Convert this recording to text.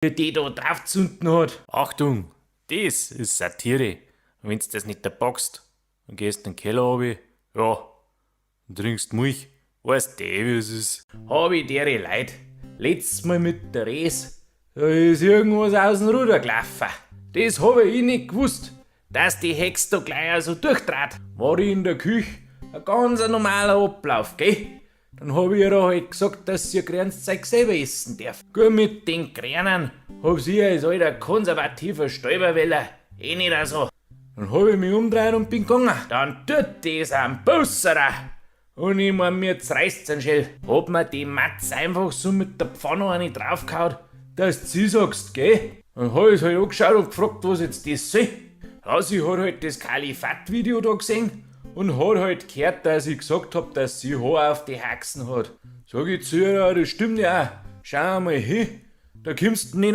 Wie die da draufzünden hat. Achtung, das ist Satire. Und wenn's das nicht packst, dann gehst in den Keller runter, ja, und trinkst Milch. Weißt du, wie es ist. Hab ich dere Leid. Letztes Mal mit der Res, da ist irgendwas aus dem Ruder gelaufen. Das hab ich nicht gewusst, dass die Hex da gleich so durchtrat. War ich in der Küche, ein ganz normaler Ablauf, gell? Dann hab ich ihr halt gesagt, dass sie ihr Grünes selber essen darf. Gut, mit den Grünen hab sie als alter konservativer Stäuberweller eh nicht so. Dann hab ich mich umgedreht und bin gegangen. Dann tut das am Busserer. Und ich mein, mir zerreißt's einen Schell. Hab mir die Matz einfach so mit der Pfanne eine draufgehauen, dass du sie sagst, gell? Dann hab ich's halt angeschaut und gefragt, was jetzt das soll. Ja, sie hat halt das Kalifat-Video da gesehen und hat halt gehört, dass ich gesagt hab, dass sie Haar auf die Haxen hat. Sag ich zu ihr, ja, das stimmt ja auch. Schau mal hin, da kommst du nicht